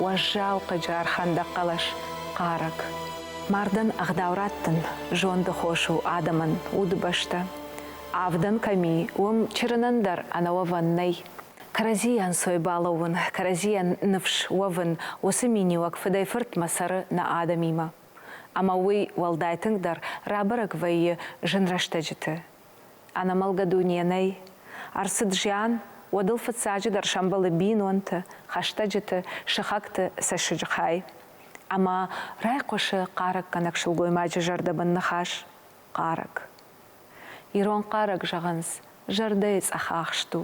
уӕззау хъыджы ӕрхӕндӕг хъӕлӕс, хъарӕг. Мардӕн ӕгъдау раттын зонды хос у адӕмӕн, удыбӕстӕ. Авдӕн кӕм и, уым чырынӕн дӕр ӕнӕуӕвӕн нӕй. Кӕрӕдзийы ӕнцой балӕууын, кӕрӕдзийӕн ныфс уӕвын, уыцы миниуӕг фыдӕй-фыртмӕ цӕры нӕ адӕмимӕ. Ӕмӕ уый уӕлдай тынгдӕр рабӕрӕг вӕййы зын рӕстӕджыты. Ӕнӕмӕлгӕ дуне нӕй. Ӕрцыд зиан, уӕд ыл фыццаджыдӕр сӕмбӕлы бинонты, хӕстӕджыты, сыхӕгты цӕссыджы хай. Ӕмӕ райхъуысы хъарӕггӕнӕг сылгоймаджы зӕрдӕбын ныхас хъарӕг. Ирон хъарӕг зӕгъынц, зӕрдӕйы цъӕхахст у.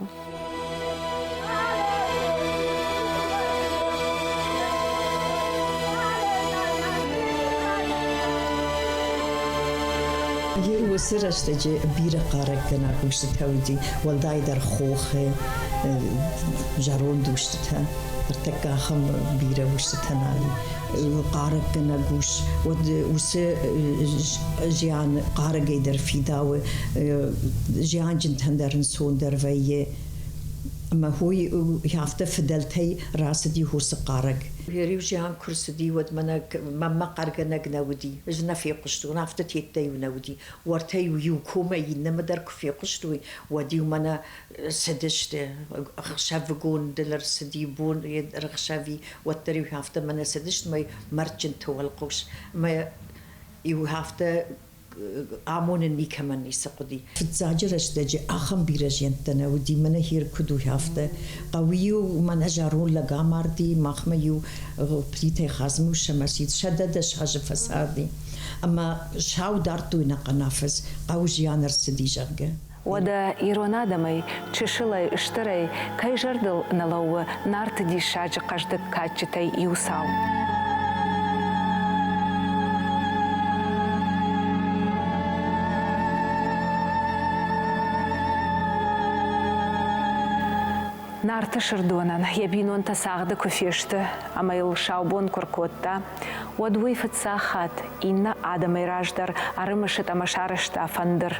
Уыцы рӕстӕджы бирӕ хъарӕггӕнӕг устытӕ уыди, уӕлдайдӕр хохы зӕронд устытӕ. Ӕртӕккӕ ахӕм бирӕ устытӕ нал и. Хъарӕггӕнӕг ус, уӕд уыцы зиан хъарӕгӕй дӕр фидауы, зианджынтӕн дӕр ӕнцондӕр вӕййы. Ӕмӕ хой афтӕ фыдӕлтӕй рацыди уыцы хъарӕг. Йе зиан куы рцыди, уӕд мӕнӕ мӕнмӕ хъӕргӕнӕг нӕ уыди. Ӕз нӕ фехъуыстон, афтӕ тедтӕ-иу нӕ уыди. Уӕртӕ-иу иу комӕй иннӕмӕ дӕр куы фехъуыстой, уӕд-иу мӕнӕ цыдысты. Ӕхсӕвыгон дыл ӕрцыди, бон ӕрӕхсӕви, уӕддӕр-иу афтӕ мӕнӕ цыдысты мӕ мӕрдджынты уӕлхъус. Мӕ-иу афтӕ амонын никӕмӕн ницы хъуыди. Фыццаджы рӕстӕджы ахӕм бирӕ зиӕнттӕ нӕ уыди, мӕнӕ хир куыд у, афтӕ. Хъӕуы-иу мӕнӕ зӕронд лӕг амарди, махмӕ-иу Плитӕй Хазмус ӕмӕ 110 азы фӕцарди. Ӕмӕ сау дардтой нӕхъӕн афӕдз, хъӕуы зиан ӕрцыди, зӕгъгӕ. Уӕдӕ ирон адӕмӕй, чысылӕй, стырӕй, кӕй зӕрдыл нӕ лӕууы Нарты диссаджы хъӕздыг кадджытӕй иу цау. Нарты Сырдонӕн йӕ бинонтӕ цагъды куы фесты ӕмӕ йыл саубон куы ркодта, уӕд уый фыццаг хатт иннӕ адӕмӕй раздӕр ӕрымысыд ӕмӕ сарӕзта фӕндыр.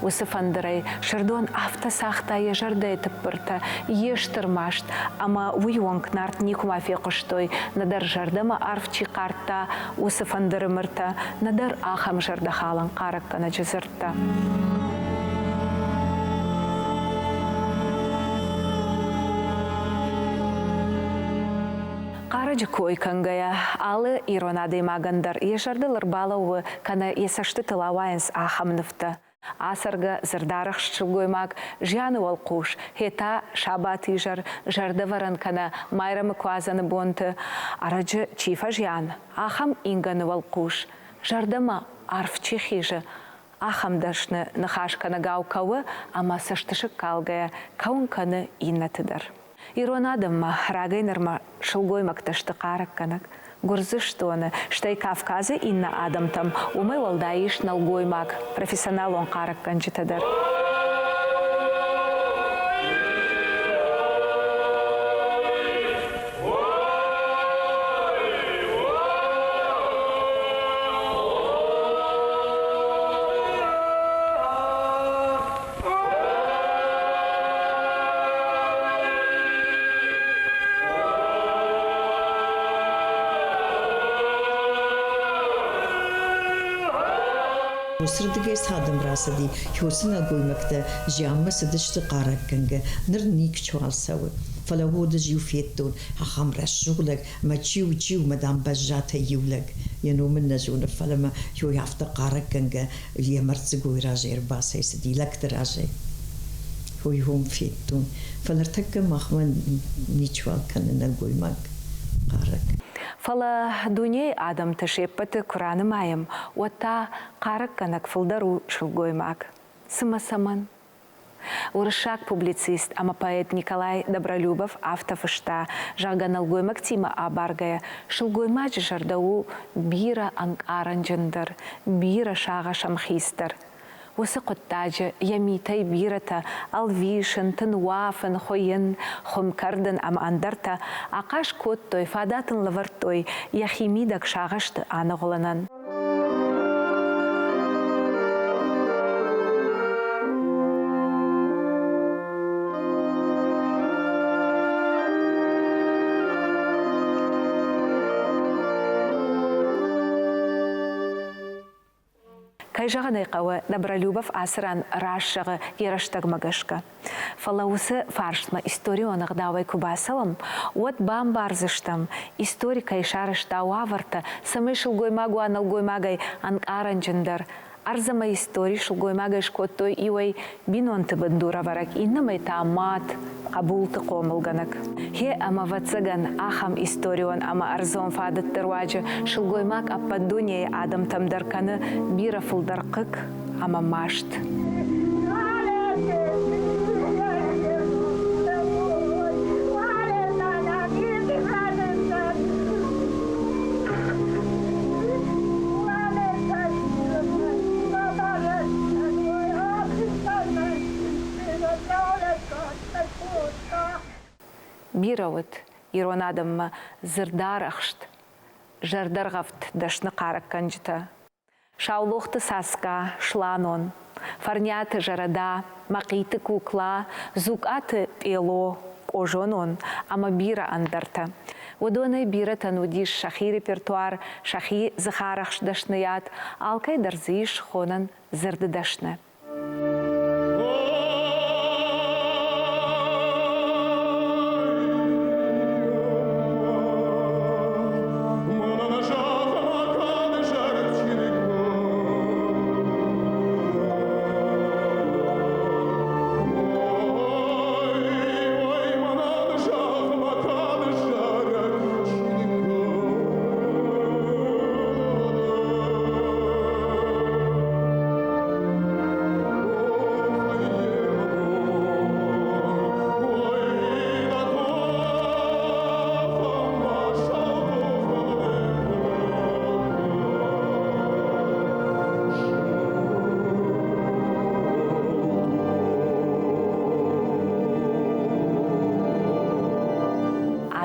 Уыцы фӕндырӕй Сырдон афтӕ цагъта йӕ зӕрдӕйы тыппыртӕ, йе стыр маст, ӕмӕ уый онг Нарт никуыма фехъуыстой, нӕдӕр зӕрдӕмӕ арф чи хъардта, уыцы фӕндыры мыртӕ, нӕдӕр ахӕм зӕрдӕхалӕн хъарӕггӕнӕджы дзырдтӕ. Хъарӕджы кой кӕнгӕйӕ, алы ирон адӕймагӕн дӕр йӕ зӕрдыл ӕрбалӕууы кӕнӕ йӕ цӕстытыл ауайынц ахӕм нывтӕ. Ацӕргӕ дзырдарӕхст сылгоймаг зианы уӕлхъус, гъе та сабатизӕр, зӕрдӕвӕрӕн кӕнӕ Майрӕмы куадзӕны бонты ӕрӕджы чи фӕзиан, ахӕм ингӕны уӕлхъус, зӕрдӕмӕ арф чи хизы, ахӕм дӕсны ныхасгӕнӕгау кӕуы ӕмӕ цӕстысыг калгӕйӕ кӕуын кӕны иннӕты дӕр. Ирон адӕммӕ рагӕй нырмӕ сылгоймӕгтӕ сты хъарӕггӕнӕг. Гуырдзыстоны, стӕй Кавказы иннӕ адӕмтӕм уымӕй уӕлдай ис нӕлгоймаг, профессионалон хъарӕггӕнджытӕ дӕр. Уыцырдыгӕй цы адӕм рацыди, уыцы нӕлгоймӕгтӕ зианмӕ цыдысты хъарӕггӕнгӕ, ныр никчуал цӕуы. Фӕлӕ уӕд ӕз иу федтон, ахӕм рӕсугъд лӕг, мӕ чи у, чи у, мӕ дам, Бӕззатӕй иу лӕг. Йӕ ном ын нӕ зоны, фӕлӕ мӕ йой афтӕ хъарӕггӕнгӕ йӕ мӕрддзыгой разӕй ӕрбацӕйцыди, лӕгты разӕй. Уый уым федтон. Фӕлӕ ӕртӕккӕ махмӕ ничуал кӕны нӕлгоймаг хъарӕг. Фӕлӕ дунейы адӕмты се ппӕты куы ранымайӕм, уӕд та хъарӕггӕнӕг фылдӕр у сылгоймаг. Цымӕ цӕмӕн? Уырыссаг публицист ӕмӕ поэт Николай Добролюбов афтӕ фыста, зӕгъгӕ, нӕлгоймӕгтимӕ абаргӕйӕ, сылгоймаджы зӕрдӕ у бирӕ ӕнкъарӕнджындӕр, бирӕ сагъӕсӕмхицдӕр. Уыцы хъуыддаджы йӕ митӕй бирӕтӕ ӕлвисын, тынуафын, хуыйын, хуым кӕрдын ӕмӕ ӕндӕртӕ ахъаз кодтой, фадат ын лӕвӕрдтой йӕхимидӕг сагъӕсты аныгъуылынӕн. Кӕй зӕгъын ӕй хъӕуы, Добролюбов ацы ран раст зӕгъы йӕ рӕстӕгмӕ гӕсгӕ. Фӕлӕ уыцы фарстмӕ историон ӕгъдауӕй куы бацӕуӕм, уӕд бамбардзыстӕм, истори кӕй сарӕзта уавӕртӕ, цӕмӕй сылгоймаг уа нӕлгоймагӕй ӕнкъарӕнджындӕр, ӕрдз ӕмӕ истори сылгоймагӕй скодтой иуӕй бинонты бындурӕвӕрӕг, иннӕмӕй та мад, хъӕбулты хъомылгӕнӕг. Гъе, ӕмӕ, ӕвӕццӕгӕн, ахӕм историон ӕмӕ ӕрдзон фадӕтты руаджы сылгоймаг ӕппӕт дунейы адӕмтӕм дӕр кӕны бирӕ фылдӕр хъыг ӕмӕ маст. Бирӕ уыд ирон адӕммӕ дзырдарӕхст, зӕрдӕргъӕвд дӕсны хъарӕггӕнджытӕ. Саулохты Саска, Сланон, Фӕрниаты Зӕрӕда, Мӕхъиты Кукла, Дзукъаты Пъело, Къозонон ӕмӕ бирӕ ӕндӕртӕ. Уыдонӕй бирӕтӕн уыдис сӕхи репертуар, сӕхи дзыхарӕхст дӕсныйад, алкӕй дӕр дзы ис хонӕн дзырды дӕсны.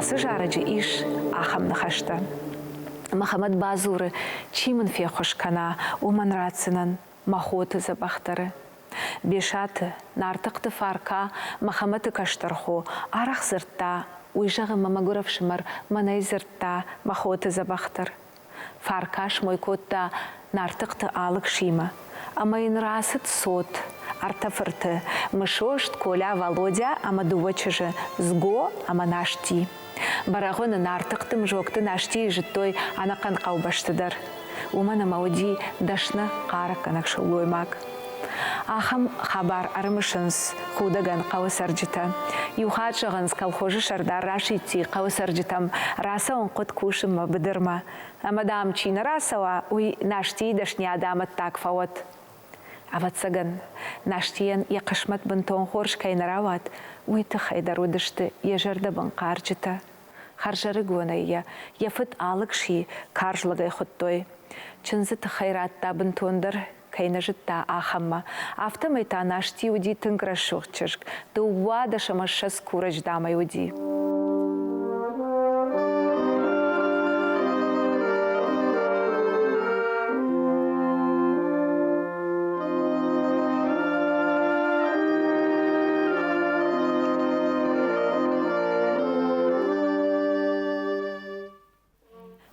Ацы зарӕджы ис ахӕм ныхӕстӕ. Мӕхӕмӕт бадзуры, чи мын феххуыс кӕна, уымӕн ратдзынӕн мӕ хоты дзӕбӕхдӕры. Бесаты, Нартыхъты Фарка, Мӕхӕмӕты кӕстӕр хо, арӕх дзырдта, уый зӕгъы мӕ мӕгуыр ӕфсымӕр мӕнӕй дзырдта мӕ хоты дзӕбӕхдӕр. Фарка смой кодта Нартыхъты Алыксимӕ, ӕмӕ йын рацыд цот, ӕртӕ фырты, Мысост, Коля, Валодя ӕмӕ дыууӕ чызджы, Зго ӕмӕ Насти. Бӕрӕгъуыны Нартыхъты Мзокты Настийы зыдтой ӕнӕхъӕн хъӕубӕсты дӕр, уымӕн ӕмӕ уыди дӕсны хъарӕггӕнӕг сылгоймаг. Ахӕм хабар ӕрымысынц худӕгӕн хъӕуы цӕрджытӕ. Иу хатт, зӕгъынц, колхозы сӕрдар расидти хъӕуы цӕрджытӕм, рацӕуын хъуыд кусынмӕ быдырмӕ. Ӕмӕ, дам, чи нӕ рацӕуа, уый Настийы дӕсниады амӕттаг фӕуӕд. Ӕвӕццӕгӕн, Настийӕн йӕ хъысмӕт бынтон хорз кӕй нӕ рауад, уый тыххӕй дӕр уыдысты йӕ зӕрдӕбын хъарджытӕ. Хӕрзӕрыгонӕй йӕ йӕ фыд Алыкси карз лӕгӕй хуыдтой. Чындзы тыххӕй радта бынтондӕр кӕй нӕ зыдта, ахӕммӕ. Афтӕмӕй та Насти уыди тынг рӕсугъд чызг, 22 курӕджы дамӕй уыди.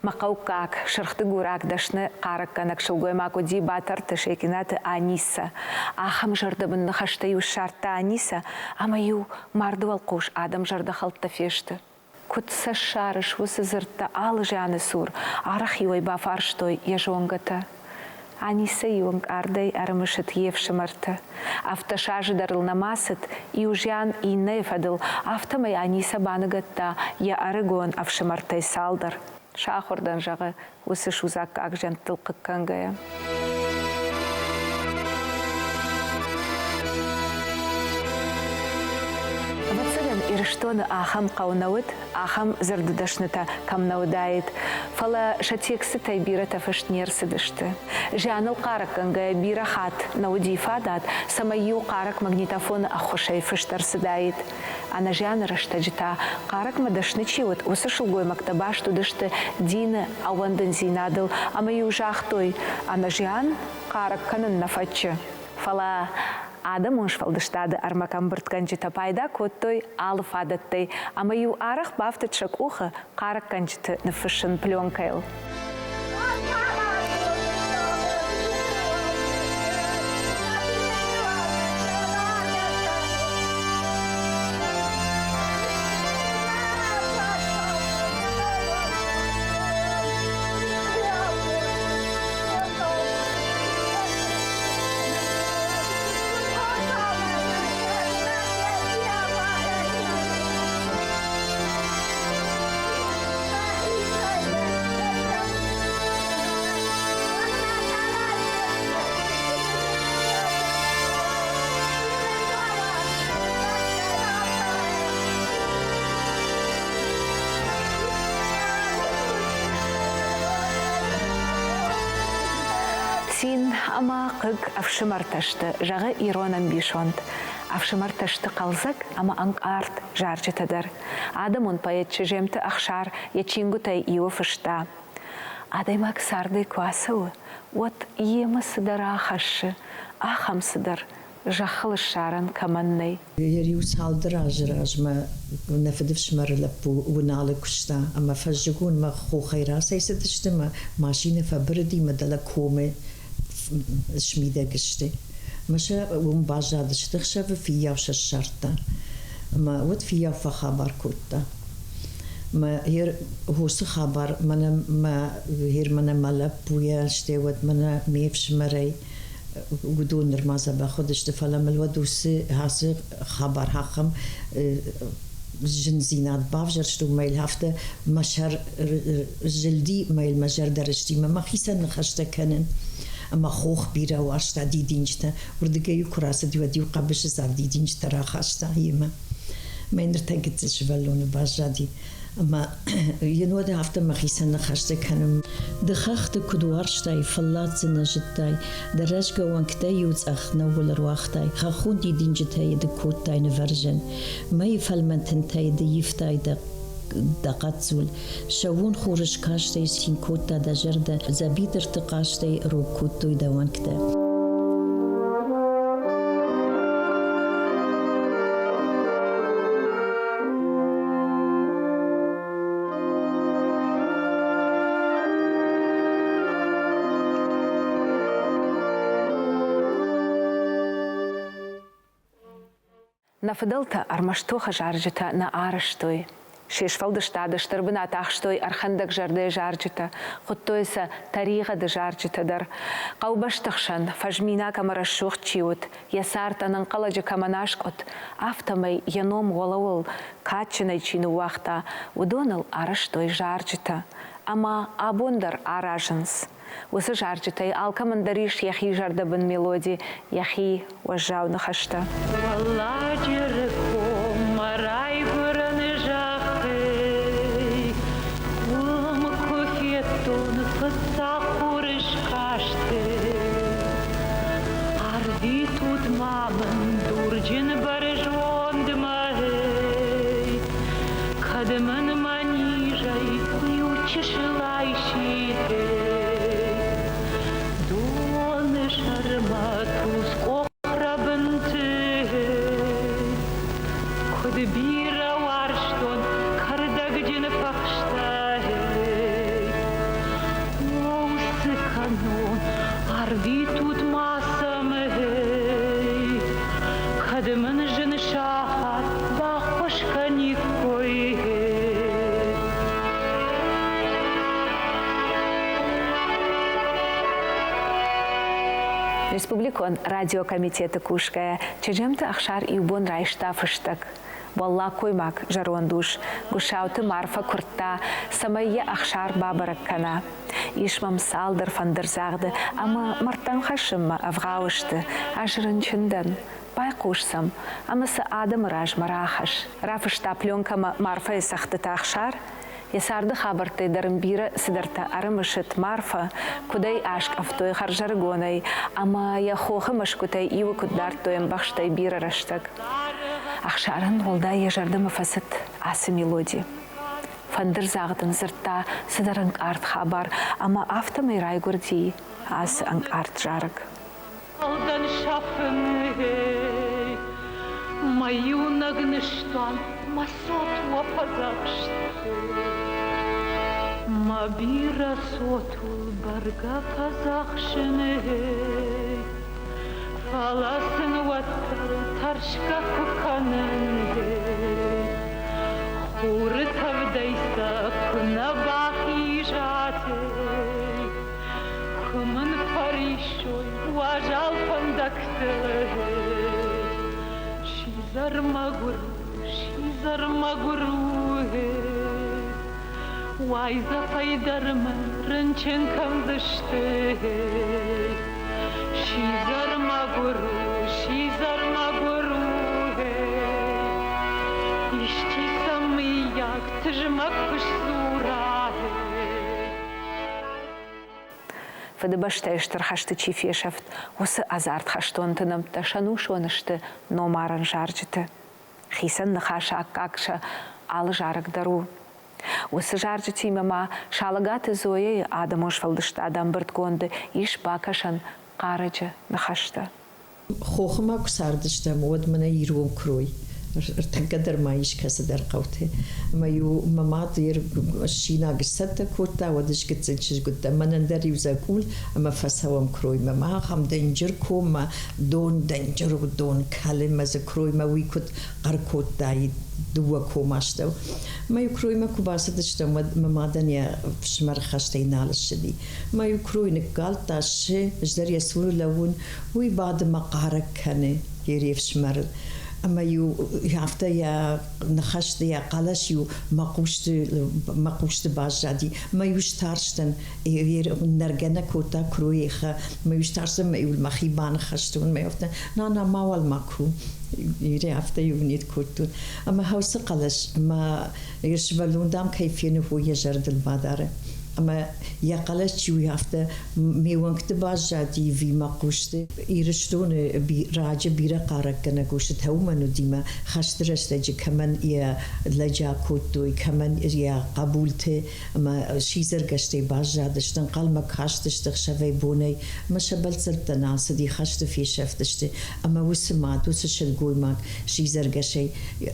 Мӕ хъӕуккаг, сырхдыгураг дӕсны хъарӕггӕнӕг сылгоймаг уыди Батӕрты Секъинаты Анисӕ. Ахӕм зӕрдӕбын ныхӕстӕ-иу ссардта Анисӕ, ӕмӕ-иу марды уӕлхъус адӕм зӕрдӕхӕлдтӕ фесты. Куыд сӕ ссарыс уыцы дзырдтӕ алы зианы цур, арӕх-иу ӕй бафарстой йӕ зонгӕтӕ. Анисӕ-иу ӕнкъардӕй ӕрымысыд йе фсымӕрты. Афтӕ азы дӕр ыл нӕма цыд, иу зиан иннӕйы фӕдыл, афтӕмӕй Анисӕ баныгӕдта йӕ ӕрыгон ӕфсымӕртӕй цалдӕр. Сахуыр дӕн, зӕгъы, уыцы судзаггаг зӕндтыл хъыг кӕнгӕйӕ. Ӕвӕццӕгӕн, Ирыстоны ахӕм хъӕу нӕ уыд, ахӕм дзырддӕснытӕ кӕм нӕ уыдаид, фӕлӕ сӕ текстытӕй бирӕтӕ фыст не рцыдысты. Зианыл хъарӕггӕнгӕйӕ бирӕ хатт нӕ уыди фадат, цӕмӕй-иу хъарӕг магнитофоны ӕххуысӕй фыст ӕрцыдаид. Ӕнӕзианы рӕстӕджы та хъарӕгмӕ дӕсны чи уыд, уыцы сылгоймӕгтӕ баст уыдысты дины ӕууӕндындзинадыл ӕмӕ-иу загътой, ӕнӕзиан хъарӕг кӕнын нӕ фӕччы. Фӕлӕ адӕмон сфӕлдыстады ӕрмӕгӕмбырдгӕнджытӕ пайда кодтой алы фадӕттӕй ӕмӕ-иу арӕх бафтыд сӕ къухы хъарӕггӕнджыты ныффыссын пленкӕйыл. ӕмӕ хъыг ӕфсымӕртӕ сты, зӕгъы ирон ӕмбисонд. Ӕфсымӕртӕ сты хъӕлдзӕг ӕмӕ ӕнкъард зарджытӕ дӕр. Адӕмон поэт Чыземты Ӕхсар йӕ чингуытӕй иуы фыста: Адӕймаг цардӕй куы ацӕуы, уӕд йемӕ цыдӕр ахӕссы, ахӕм цыдӕр, зӕххыл ссарӕн кӕмӕн нӕй. Йӕ риу цалдӕр азы размӕ нӕ фыдыфсымӕры лӕппу Уыналы куыста ӕмӕ фӕззыгонмӕ хохӕй рацӕйцыдысты мӕ машинӕ фӕбырыди мӕ дӕлӕ комы смидӕг сты. Мӕ сӕ уым баззадысты ӕхсӕвы, фыййау сӕ ссардта. Ӕмӕ уӕд фыййау фӕхабар кодта. Мӕ уыцы хабар мӕнӕ мӕ мӕнӕ мӕ лӕппуйӕ, стӕй уӕд мӕнӕ ме фсымӕрӕй уыдон нырма дзӕбӕх уыдысты, фӕлӕ мыл уӕд уыцы ацы хабар ахӕм зындзинад бавзӕрст, уымӕй афтӕ мӕ сӕр зылди, мӕ йыл мӕ зӕрдӕ рысти, мӕ мӕхицӕн ныхӕстӕ кӕнын. Ӕмӕ хох бирӕ уарзта дидинджытӕ. Уырдыгӕй-иу куы рацыди, уӕд-иу хъӕбысы дзаг дидинджытӕ рахаста йемӕ. Мӕ ныртӕ гыццыл сывӕллоны баззади. Ӕмӕ йын уӕд афтӕ мӕхицӕн ныхӕстӕ кӕнын. Ды хӕхты куыд уарзтай, фӕллад дзы нӕ зыдтай, дӕ рӕзгӕ уӕнгтӕ-иу цъӕх нӕууыл ӕруагътай, хӕххон дидинджытӕй ды кодтай нывӕрзӕн, мӕйы фӕлмӕн тынтӕй ды ивтай дӕ дӕ хъӕццул. Сӕууон хуры скастӕй цин кодта дӕ зӕрдӕ, дзӕбидырты хъазтӕй рог кодтой дӕ уӕнгтӕ. Нӕ фыдӕлтӕ ӕрмӕст тохы зарджытӕ нӕ арӕзтой. Се сфӕлдыстады стыр бынат ахстой ӕрхӕндӕг зӕрдӕйы зарджытӕ, хуыдтой сӕ тӕригъӕды зарджытӕ дӕр. Хъӕубӕсты хсӕн фӕзминаг ӕмӕ рӕсугъд чи уыд, йӕ цард ӕнӕнхъӕлӕджы кӕмӕн аскъуыд, афтӕмӕй йӕ ном уӕлӕуыл кадджынӕй чи ныууагъта, уыдоныл арӕзтой зарджытӕ. Ӕмӕ абон дӕр аразынц. Уыцы зарджытӕй алкӕмӕн дӕр ис йӕхи зӕрдӕбын мелоди, йӕхи уӕззау ныхӕстӕ. Уӕлладжыры коммӕ райгуырӕны зӕххӕй уым куы федтон фыццаг хуры скастӕй. Арвитут ма мын дурджын бӕрзондмӕ, кӕд мын мӕ низӕй иу чысыл айсите. Доны сӕрмӕ тулдз къохрӕбынты куыд бирӕ уарзтон кӕрдӕгджын фӕхстӕ. О, цы кӕнон, арвитут ма цӕмӕй, кӕд мын зын сахат баххуыс кӕниккой. Республикон радиокомитеты кусгӕйӕ, Чеджемты Ӕхсар иу бон райста фыстӕг. Уӕллагкоймаг зӕронд ус Гуыссауты Марфа куырдта, цӕмӕй йӕ Ӕхсар бабӕрӕг кӕна. Ис мӕм цалдӕр фӕндырдзагъды ӕмӕ мӕрдтӕм хӕссынмӕ ӕвгъау сты. Ӕз рынчын дӕн. Байхъус сӕм ӕмӕ сӕ адӕмы размӕ рахӕсс. Рафыста пленкӕмӕ Марфӕйы цӕгъдтытӕ Ӕхсар. Йӕ царды хабӕрттӕй дӕр ын бирӕ цыдӕртӕ ӕрымысыд Марфа, куыд ӕй аскъӕфтой хӕрзӕрыгонӕй ӕмӕ йӕ хохы мӕсгуытӕй иуы куыд дардтой ӕмбӕхстӕй бирӕ рӕстӕг. Ӕхсарӕн уӕлдай йӕ зӕрдӕмӕ фӕцыд ацы мелоди. Фӕндырдзагъд ын дзырдта цыдӕр ӕнкъард хабар ӕмӕ афтӕмӕй райгуырди ацы ӕнкъард зарӕг. Алдӕн сафын, мӕ иунӕг ныстуан, мӕ цот уӕ фӕдзӕхст. Мӕ бирӕ цот уыл бӕргӕ фӕдзӕхсын, фӕлӕ сын уӕддӕр тӕрсгӕ куы кӕнын. Хуры тӕвдӕй сӕ куы нӕ бахизат, куы мын фӕриссой уазал фӕндӕгтыл. Сидзӕр мӕгуыр, сидзӕр мӕгуыр у, уайдзӕфӕй дӕр мын рынчын кӕндзысты. Сидзӕр мӕгуыр у, сидзӕр мӕгуыр у, исчи сӕм мыййаг тызмӕг куы сдзура. Фыдыбӕстӕйы Стыр хӕсты чи фесӕфт, уыцы ӕдзард хӕстонты нӕмттӕ сӕнусон сты номарӕн зарджыты. Хицӕн ныхасы аккаг сӕ алы зарӕг дӕр у. Уыцы зарджытимӕ ма Салӕгаты Зояйы адӕмон сфӕлдыстады ӕмбырдгонды ис бакӕсӕн хъарӕджы ныхӕстӕ. Хохы ма куы цардыстӕм, уӕд мӕнӕ ирон куырой. Ӕртӕккӕ дӕр ма ис кӕцыдӕр хъӕуты. Ӕмӕ-иу мӕ мад йе ссинаг сцӕттӕ кодта, уӕд ӕз гыццыл чызг уыдтӕн. Мӕнӕн дӕр-иу дзӕкъул ӕмӕ фӕцӕуӕм куыроймӕ. Ма ахӕм дынджыр коммӕ дон дынджыр дон кӕлы мӕ дзы куыроймӕ уый куыд хъӕр кодтаид дыууӕ комы астӕу. Мӕ-иу куыроймӕ куы бацыдыстӕм, уӕд мӕ мадӕн йӕ фсымӕр хӕстӕй нал ссыди. Мӕ-иу куырой ныккалдта, ссы, ӕз дӕр йӕ цуры лӕууын, уый бады мӕ хъарӕг кӕны йе фсымӕрыл. Ӕмӕ-иу афтӕ йӕ ныхӕсты, йӕ хъӕлӕс-иу мӕ хъусты, мӕ хъусты баззади. Мӕ-иу старстӕн, нӕргӕ нӕ кодта куыройы мӕ-иу старстӕн, мӕ-иу мӕхи баныхӕстон, мӕ афтӕ, нана, мауал ма ку. Ире афтӕ-иу нет кодтон. Ӕмӕ хӕусы хъӕлӕс мӕ сывӕллон, дам, кӕй фены, уый йӕ зӕрдыл бадары. Ӕмӕ йӕ хъӕлӕс чи у, афтӕ ме уӕнгты баззади ӕви мӕ хъусты. Ирыстоны раджы бирӕ хъарӕггӕнӕг устытӕ уымӕн уыди мӕ хӕсты рӕстӕджы кӕмӕн йӕ лӕджы акодтой, кӕмӕн йӕ хъӕбулты ӕмӕ сидзӕргӕстӕй баззадысты, ӕнхъӕлмӕ кастысты ӕхсӕвӕй-бонӕй ӕмӕ сӕ бӕлццӕттӕ нал цыди, хӕсты фесӕфтысты. Ӕмӕ уыцы мад, уыцы сылгоймаг сидзӕргӕсӕй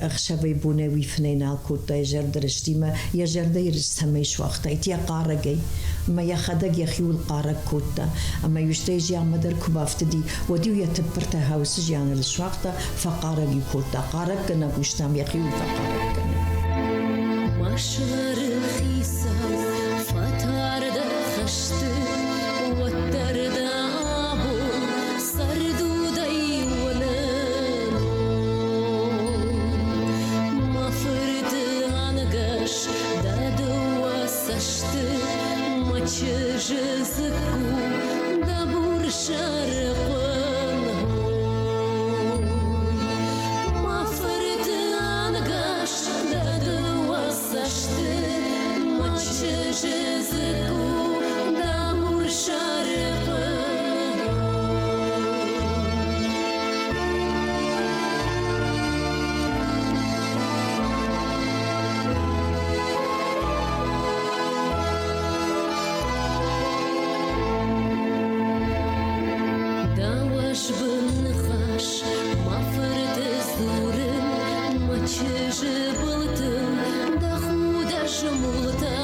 ӕхсӕвӕй-бонӕй уый фынӕй нал кодта йӕ зӕрдӕ рыстимӕ, йӕ зӕрдӕйы рыст цӕмӕй суагътаид йӕ хъарӕгӕй. Ӕмӕ йӕхӕдӕг йӕхиуыл хъарӕг кодта. Ӕмӕ-иу стӕй зианмӕ дӕр куы бафтыди, уӕд-иу йӕ тыппыртӕ хӕусы зианыл суагъта, фӕхъарӕг-иу кодта. Хъарӕггӕнӕг ус, дам, йӕхиуыл фӕхъарӕг кӕны. Мӕсгуыры хицау фӕтар дӕ хӕсты, уӕддӕр дӕ абон цӕрдудӕй уынын. Мӕ фырты ӕнгӕс дӕ дыууӕ цӕсты, мӕ чызджы дзыкку дӕ бур сӕрыхъуын. Мӕ фырты ӕнгӕс дӕ дыууӕ цӕсты, мӕ чызджы дзыкку дӕ бур сӕрыхъуын. Дӕуӕзбын ныхас мӕ фырты дзурын, мӕ чызджы былтыл дӕ худӕзмултӕ.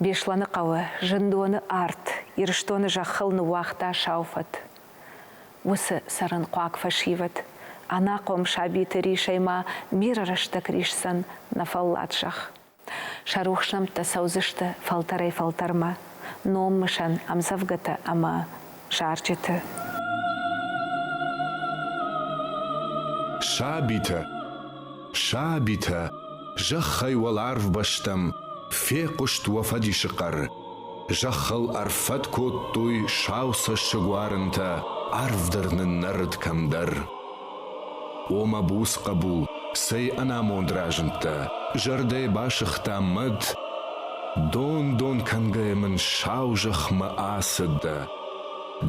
Беслӕныхъӕуы зындоны арт Ирыстоны зӕххыл ныууагъта сау фӕд. Уыцы цӕрынхъуаг фӕсивӕд, ӕнахъом сабиты рисӕй ма бирӕ рӕстӕг рисдзӕн нӕ фӕллад зӕхх. Сӕ рухс нӕмттӕ цӕудзысты фӕлтӕрӕй-фӕлтӕрмӕ, номмысӕн ӕмдзӕвгӕтӕ ӕмӕ зарджыты. Сабитӕ, сабитӕ, зӕххӕй уӕларвбӕстӕм фехъуыст уӕ фӕдисы хъӕр. Зӕххыл ӕрфӕд кодтой сау цӕссыгуарынтӕ, арв дӕр ныннӕрыд кӕмдӕр. О мӕ буц хъӕбул, цӕй ӕнамонд разындтӕ, зӕрдӕйы басыгъта мад. Дон-дон кӕнгӕйӕ мын сау зӕхмӕ ацыд дӕ.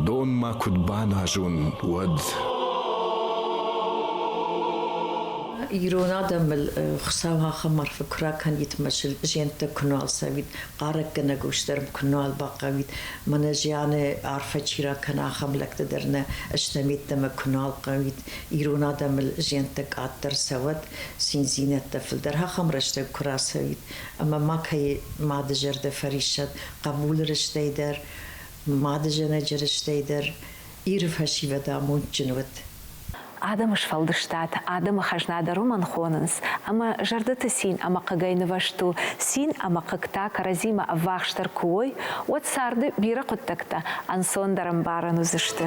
Дон ма куыд баназон, уӕд. Ирон адӕмыл Хуыцау ахӕм арфӕ куы ракӕнид ӕмӕ сыл зиӕнттӕ куы нал цӕуид, хъарӕггӕнӕг ус дӕр куы нал бахъӕуид, мӕнӕ зианы арфӕ чи ракӕна, ахӕм лӕгтӕ дӕр нӕ стӕм йеддӕмӕ куы нал хъӕуид, ирон адӕмыл зиӕнттӕ къаддӕр цӕуӕд, циндзинӕдтӕ фылдӕр ахӕм рӕстӕг куы рацӕуид, ӕмӕ макӕй мады зӕрдӕ фӕриссӕд хъӕбулы рыстӕй дӕр, мадызӕнӕджы рыстӕй дӕр Иры фӕсивӕд амондджын уыд. Адӕмы сфӕлдыстад адӕмы хӕзна дӕр уымӕн хонынц, ӕмӕ зӕрдӕты цин ӕмӕ хъыгӕй нывӕзт у, цин ӕмӕ хъыг та кӕрӕдзимӕ ӕввахсдӕр куы уой, уӕд царды бирӕ хъуыддӕгтӕ ӕнцондӕр ӕмбарӕн уыдзысты.